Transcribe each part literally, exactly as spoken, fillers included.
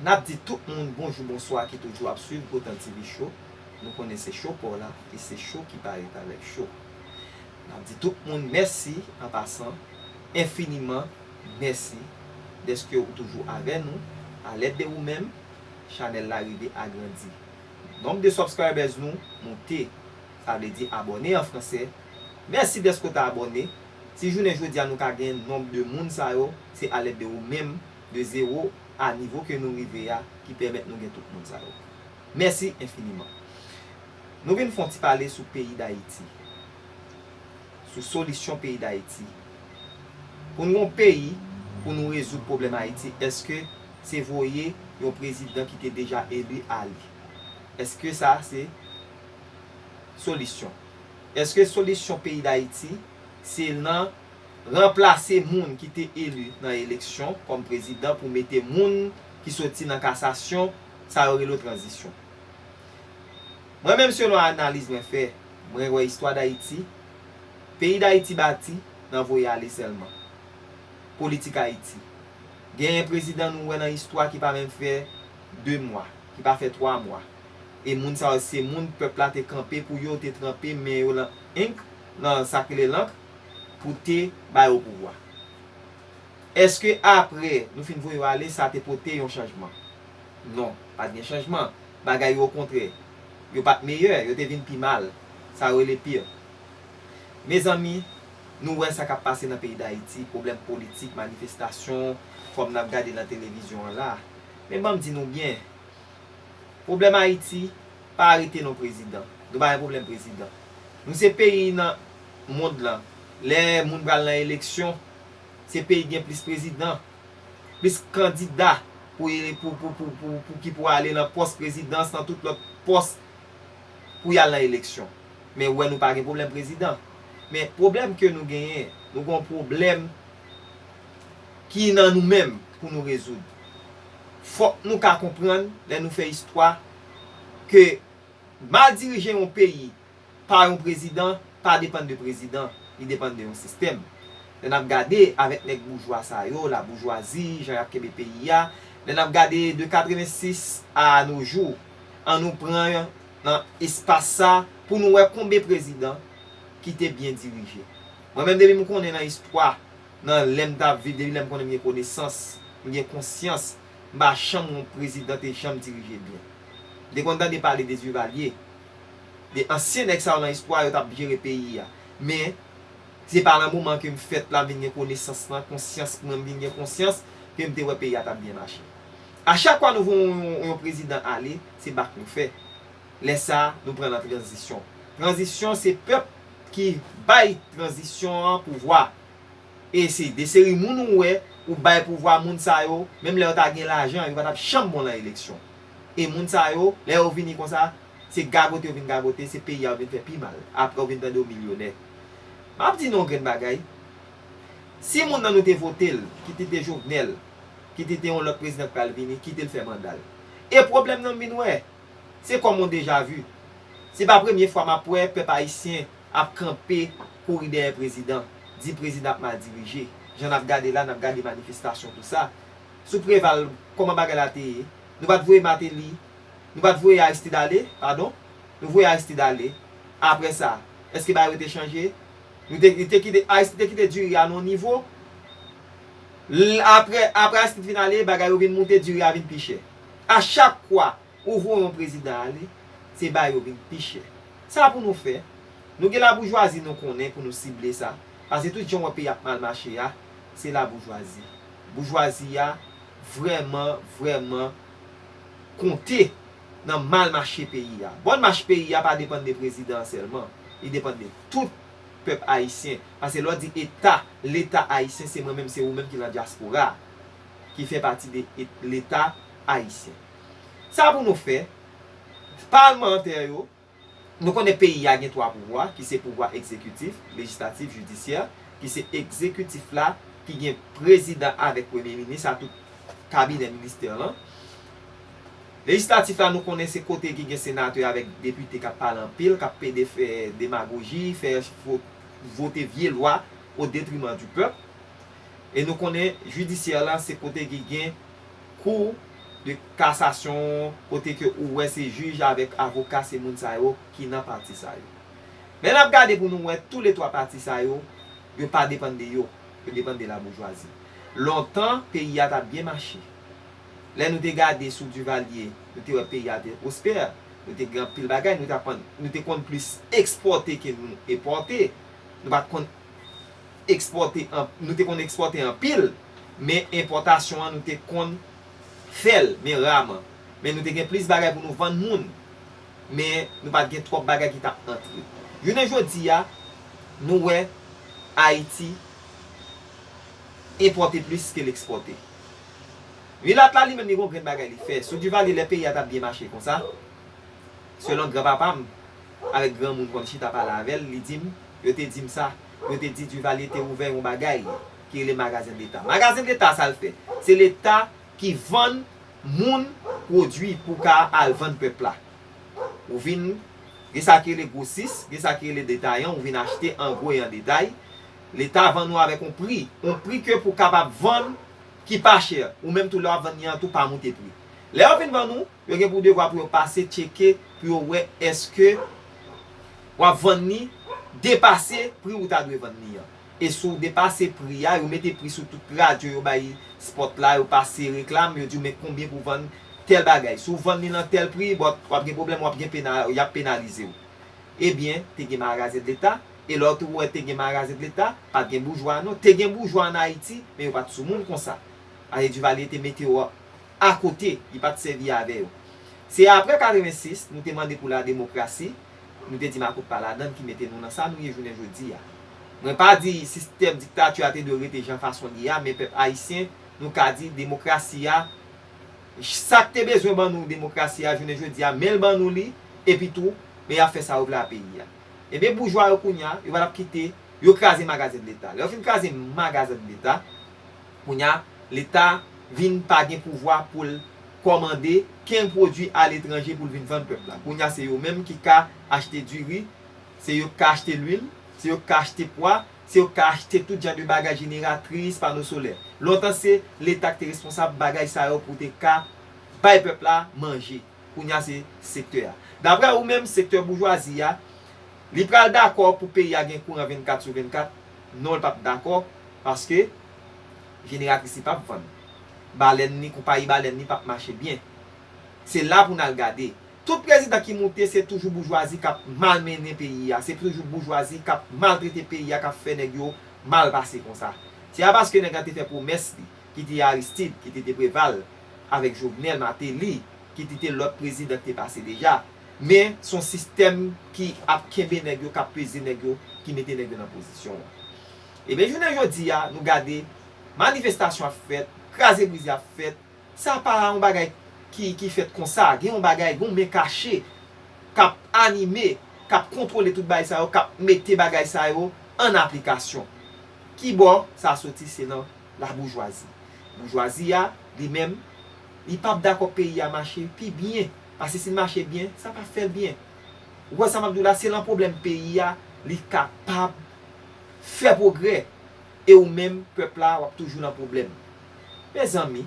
N ap di tout moun bonjou, bonswa ki toujou ap swiv Gotan T V Show. Nou konnen se cho pa w la e se cho ki parèt avèk cho. N ap di tout moun mèsi an pasan, enfiniman mèsi dèske ou toujou avè nou. A lèd de ou menm, chanèl la rive agrandi. Nonb de subscribers nou moute, sa vle di abòne an fransè. Mèsi dèske w ta abòne. Si jounen jodi a nou ka gen nonb de moun sa yo, se a lèd de ou menm, de zewo a nivo ke nou rive a, ki pèmèt nou gen tout moun sa yo. Mèsi enfiniman. Nou vin fè yon ti pale sou peyi Dayiti, sou solisyon peyi Dayiti. Pou nou yon peyi, pou nou rezoud pwoblèm Ayiti, èske se voye yon prezidan ki te deja eli ale? Èske sa se solisyon? Èske solisyon peyi Dayiti se nan ranplase moun ki te eli nan eleksyon kòm prezidan pou mete moun ki soti nan kasasyon, sa yo rele tranzisyon? Mwen menm, selon analiz mwen fè, mwen wè istwa Dayiti, peyi Dayiti bati nan voye ale sèlman. Politik Ayiti. Genyen prezidan nou wè nan istwa ki pa menm fè de mwa, ki pa fè twa mwa. E moun sa yo se moun pèp la te kanpe pou yo, te tranpe men yo nan enk, nan sa k rele lank, pou te ba yo pouvwa. Èske apre nou fin voye yo ale, sa te pote yon chanjman? Non, pa t gen chanjman. Bagay yo okontrè, yo pa t meyè, yo te vin pi mal. Sa yo rele pire. Mezanmi, nou wè sa k ap pase nan peyi Dayiti, pwoblèm politik, manifestasyon, kòm n ap gade nan televizyon an la. Men ban m di nou byen, pwoblèm Ayiti pa rete nan prezidan. Nou pa gen pwoblèm prezidan. Nou se peyi nan mond lan. Lè moun pral nan eleksyon, se peyi gen plis prezidan, plis kandida pou, pou, pou, pou, pou, pou ki pou ale nan pòs prezidans, nan tout lòt pòs pou y al nan eleksyon. Men ou wè nou pa gen pwoblèm prezidan. Men pwoblèm ke nou genyen, nou gen yon pwoblèm ki nan nou menm pou nou rezoud. Fòk nou ka konprann, lè nou fè istwa, ke mal dirije yon peyi pa yon prezidan pa depann de prezidan, li depann de yon sistèm. Lè n ap gade avèk nèg boujwa sa yo, laboujwazi, jan y ap kenbe peyi a, lè n ap gade de katrevensis a nos jours, an nou pran nan espas sa pou nou wè konbe prezidan ki te byen dirije. Mwen menm, depi m konnen nan istwa, nan lè m t ap viv, depi lè m konnen m gen konesans, m gen konsyans, m pa janm wè yon prezidan te janm dirije byen. M te konn tande pale de Duvalier, de ansyen nèg sa yo nan istwa, yo t ap jere peyi a. Men, se pa nan moman ke m fèt la, m vin gen konesans lan, konsyans mwen, m vin gen konsyans ke m te wè peyi a t ap byen mache. A chak fwa nou voye yon, yon, yon prezidan ale, se bak nou fè. Lè sa a, nou pran nan tranzisyon. Tranzisyon, se pèp ki bay tranzisyon an pouvwa. E se de seri moun ou wè, ou bay pouvwa moun sa yo, menm lè yo ta gen lajan, yo pa t ap janm bon nan eleksyon. E moun sa yo, lè yo vini konsa, se gagote yo vin gagote, se peyi a yo vin fè pi mal. Apre yo vin tande yo milyonè. M ap di nou yon grenn bagay. Si moun nan nou te vote l, kit li te Jovenel, kit li te yon lòt prezidan k pral vini, kite l fè manda l. E pwoblèm nan m vin wè, se kòm yon deja vu. Se pa premye fwa m ap wè pèp ayisyen ap kanpe kouri dèyè prezidan, di prezidan ap mal dirije. Jan n ap gade la, n ap gade manifestasyon, tou sa. Sou Preval, kòman bagay la te ye? Nou pa t voye Martelly, nou pa t voye Aristide ale, padon? Nou voye Aristide ale. Apre sa, èske bagay yo te chanje? Nou te, te kite, Aristide te kite diri a nan yon nivo. L-, apre, apre Aristide fin ale, bagay yo vin moute, diri a vin pi chè. A chak fwa ou voye yon prezidan ale, se bagay yo vin pi chè. Sa pou nou fè? Nou gen laboujwazi nou konnen pou nou sible sa. Paske tout jan w wè peyi ap mal mache a, se laboujwazi. Boujwazi a vrèman, vrèman konte nan mal mache peyi a. Bòn mach peyi a pa depann de prezidan an sèlman. Li depann de tout pèp ayisyen. Paske lè w di eta, leta ayisyen, se mwen menm, se ou menm ki nan dyaspora, ki fè pati de et-, leta ayisyen. Sa pou nou fè, palmantè yo, nou konnen peyi a gen twa pouvwa, ki se pouvwa egzekitif, lejislatif, jidisyè, ki se egzekitif la, ki gen prezidan avèk premye minis, a tout kabinè ministè lan. Lejislatif la, nou konnen se kote ki gen senatè avèk depite k ap pale anpil, k ap pede fè demagoji, fè vo-, vote vye lwa o detriman di pèp. E nou konnen jidisyè la, se kote ki gen kou de kasasyon, kote ke ou wè se jij avèk avoka, se moun sa yo ki nan pati sa yo. Lè n ap gade pou nou wè toulètwa pati sa yo, yo pa depann de yo, yo depann de laboujwazi. Lontan, peyi a t ap byen mache. Lè nou te gade sou Duvalier, nou te wè peyi a te pwospè, nou te gen anpil bagay, nou te aprann, nou te konn plis ekspòte ke nou enpòte. Nou pa t konn ekspòte an, nou te konn ekspòte anpil, men enpòtasyon an nou te konn fè l, men raman. Men nou te gen plis bagay pou nou vann moun, men nou pa t gen twòp bagay ki t ap antre. Jounen jodi a, nou wè Ayiti enpòte plis ke l ekspòte. Milat la li menm li gon grenn bagay li fè. Sou Duvalier lè peyi a t ap byen mache konsa, selon granpapa m, avèk granmoun konn chita pale avè l, li di m, yo te di m sa, yo te di Duvalier te ouvè yon bagay ki rele Magazen de Leta. Magazen de Leta sa l fè? Se Leta ki vann moun pwodui pou ka al vann pèp la. Ou vin, gen sa ki rele gwosis, gen sa ki rele detayan, ou vin achte an gwo e an detay. Leta vann ou avèk yon pri, yon pri ke pou kapab vann ki pa chè. Ou menm tou lè w ap vann li an tou pa moute pri. Lè yo vin vann ou, yo gen pou devwa pou yo pase tcheke pou yo wè èske w ap vann li depase pri ou ta dwe vann li an. E si w depase pri a, yo mete pri sou tout radyo, yo bay spòt la, yo pase reklam, yo di w men konbyen pou vann tèl bagay. Si w vann li nan tèl pri, bon, w ap gen pwoblèm, w ap gen pena, y ap penalize w. Ebyen, te gen Magazen de Leta, e lè w tou wè te gen Magazen de Leta, pa t gen boujwa non. Te gen boujwa ann Ayiti, men yo pa t sou moun konsa. Aye Duvalier te mete yo akote, li pa t sèvi avè yo. Se apre katrevensis, nou te mande pou la demokrasi, nou te di makout pa ladann ki mete nou nan sa nou ye jounen jodi a. Mwen pa di sistèm diktati a te dwe rete jan fason l ye a, men pèp ayisyen, nou ka di demokrasi a, sa k te bezwen ban nou demokrasi a jounen jodi a, men l ban nou li, epi tou, men y ap fè sa yo vle a peyi a. Ebyen, boujwa yo kounye a, yo pa t ap kite, yo kraze Magazen de Leta. Lè yo fin kraze Magazen de Leta, kounye a, Leta vin pa gen pouvwa pou l kòmande kenn pwodui aletranje pou l vin vann pèp la. Kounye a, se yo menm ki ka achte diri, se yo ki ka achte lwil, se yo ki ka achte pwa, se yo ki ka achte tout jan de bagay, jeneratris, pano solè. Lontan, se Leta ki te responsab bagay sa yo pou te ka bay pèp la manje. Kounye a se sektè a. Daprè ou menm, sektè boujwazi a, li pral dakò pou peyi a gen kouran vennkat sou vennkat? Non, l p ap dakò, paske jeneratris li p ap vann. Balèn li, konpayi balèn li p ap mache byen. Se la pou n al gade. Tout prezidan ki moute, se toujou boujwazi k ap malmennen peyi a. Se toujou boujwazi k ap maltrete peyi a, k ap fè nèg yo mal pase konsa. Se pa paske nèg la te fè pwomès li, ki te Aristide, ki te, te Preval, avèk Jovenel, Martelly, ki te, te lòt prezidan ki te pase deja. Men, se yon sistèm ki ap kenbe nèg yo, k ap peze nèg yo, ki mete nèg yo nan pozisyon an. Ebyen, jounen jodi a, nou gade, manifestasyon ap fèt, kraze brize ap fèt, sa pa yon bagay ki, ki fèt konsa. Gen yon bagay, gen yon men kache k ap anime, k ap kontwole tout bagay sa yo, k ap mete bagay sa yo an aplikasyon. Ki bò sa soti? Se nan laboujwazi. Boujwazi a, li menm, li p ap dakò peyi a mache pi byen. Paske si l mache byen, sa p ap fè l byen. Ou wè sa m ap di w la, se nan pwoblèm peyi a, li kapab fè pwogrè. E ou menm, pèp la, w ap toujou nan pwoblèm. Mezanmi,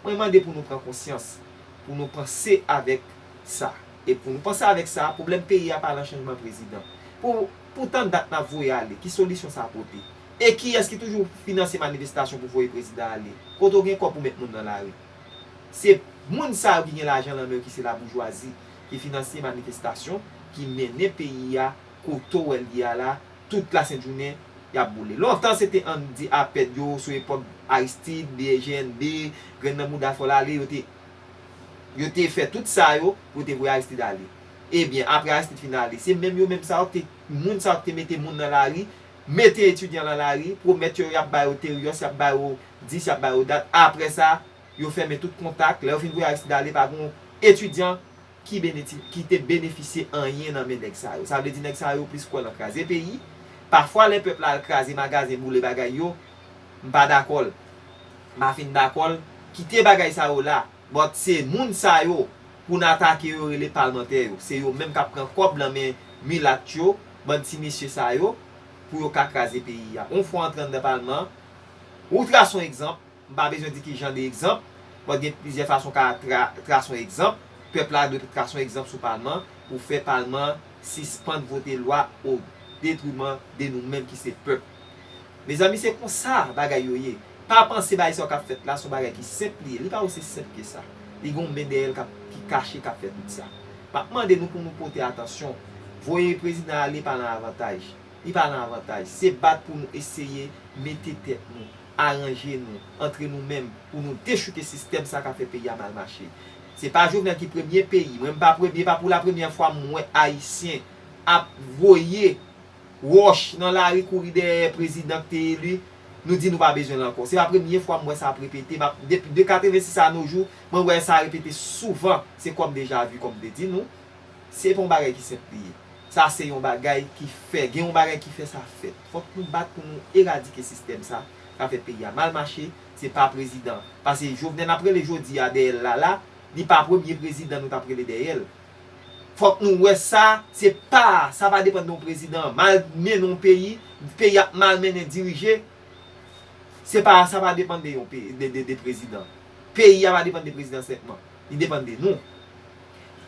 mwen mande pou nou pran konsyans, pou nou panse avèk sa. E pou nou panse avèk sa, pwoblèm peyi a pa nan chanjman prezidan. Pou, pou tann dat n ap voye ale, ki solisyon sa pote? E kiyès ki toujou finanse manifestasyon pou voye prezidan ale? Kote w gen kòb pou met moun nan lari? Se moun sa yo ki gen lajan nan men yo, ki se laboujwazi, ki finanse manifestasyon, ki mennen peyi a kote w wè l ye a la, tout lasentjounen, y ap boule. Lontan, se te Andy Apèd yo, sou epòk Aristide, B G N B, grenn nan mouda fò l ale, yo te, yo te fè tout sa yo pou yo te voye Aristide ale. Ebyen, apre Aristide fin ale, se menm yo menm sa yo te, moun sa yo te mete moun nan lari, mete etidyan nan lari, pwomèt yo y ap ba yo teriyòs, y ap ba yo dis, y ap ba yo dat. Apre sa, yo fèmen tout kontak. Lè yo fin voye Aristide ale, pa gen yon etidyan ki beneti-, ki te benefisye anyen nan men nèg sa yo. Sa vle di nèg sa yo plis kwè nan kraze peyi. Pafwa lè pèp la al kraze magazen, boule bagay yo, m pa dakò l. M pa fin dakò l. Kite bagay sa yo la. But se moun sa yo pou n atake yo rele palmantè yo. Se yo menm k ap pran kòb nan men milat yo, bann ti mesye sa yo, pou yo ka kraze peyi a. Yon fwa antre anndan palman an, ou trase yon egzanp, m pa bezwen di ki jan de egzanp, Bon, gen plizyè fason w ka tra, trase yon egzanp. Pèp la dwe trase yon egzanp sou palman pou fè palman sispann vote lwa o detriman de nou menm ki se pèp. Mezanmi, se konsa bagay yo ye. Pa panse bagay sa yo k ap fèt la se yon bagay ki senp li ye. Li pa osi senp ke sa. Li gen yon men dèyè l k ap, ki kache k ap fè tout sa. M ap mande nou pou nou pote atansyon. Voye prezidan ale pa nan avantaj. Li pa nan avantaj. Se bat pou nou eseye mete tèt nou, aranje nou, antre nou menm, pou nou dechouke sistèm sa k ap fè peyi a mal mache. Se pa Jovenel ki premye peyi. Mwen, m pa premye, pa pou la premyè fwa m wè Ayisyen ap voye wòch nan lari kouri dèyè prezidan ki te eli. Nou di nou pa bezwen l ankò. Se pa premye fwa m wè sa ap repete. M ap, depi de katrevensis a nos jours, mwen wè sa repete souvan. Se kòm deja vu, kòm m te di nou. Se pa yon bagay ki senp li ye. Sa se yon bagay ki fè, gen yon bagay ki fè sa fèt. Fòk nou bat pou nou eradike sistèm sa k ap fè peyi a mal mache. Se pa prezidan. Paske Jovenel n ap rele jodi a dèyè l la la, li pa premye prezidan nou t ap rele dèyè l. Fòk nou wè sa, se pa, sa pa depann de yon prezidan. Mal mennen yon peyi, peyi ap mal mennen, dirije. Se pa, sa pa depann de yon peyi, de, de, de prezidan. Peyi a pa depann de prezidan senpman. Li depann de nou.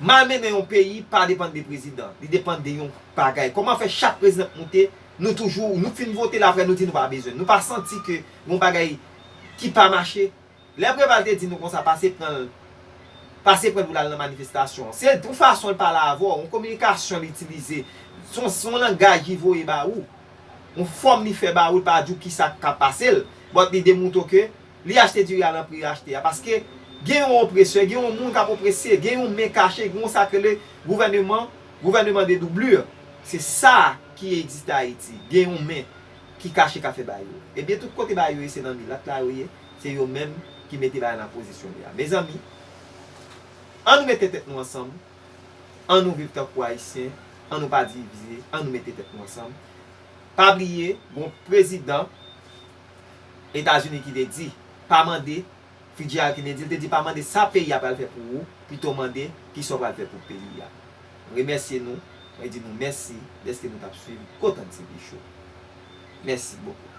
Mal mennen yon peyi pa depann de prezidan. Li depann de yon bagay. Kòman fè chak prezidan k moute, nou toujou, nou fin vote l, apre nou di nou pa bezwen l. Nou pa santi ke yon bagay ki pa mache. Lè Preval te di nou konsa, pase pran l, pase pran l pou l al nan manifestasyon an. Se yon fason l pale avè w, yon kominikasyon l itilize. Se yon, se yon langaj li voye ba ou. Yon fòm li fè ba ou, li pa di w kisa k ka pase l. But li demontre w ke li achte diri a nan pri li achte a. Paske gen yon opresè, gen yon moun k ap oprese, gen yon men kache, gen yon sa k rele gouvèneman, gouvèneman de doublure. Se sa ki egziste Ayiti. Gen yon men ki kache k ap fè bagay yo. Ebyen, tout kote bagay yo ye, se nan milat la yo ye. Se yo menm ki mete bagay nan pozisyon li a. Mezanmi, ann nou mete tèt nou ansanm. Ann nou viv tankou Ayisyen. Ann nou pa divize. Ann nou mete tèt nou ansanm. Pa bliye, gon prezidan Etazini ki te di, pa mande, Fitzgerald Kennedy, li te di pa mande sa peyi a pral fè pou ou, pito mande kisa w pral fè pou peyi a. Mwen remèsye nou, mwen di nou mèsi dèske nou t ap swiv Gotan T V Show. Mèsi bokou.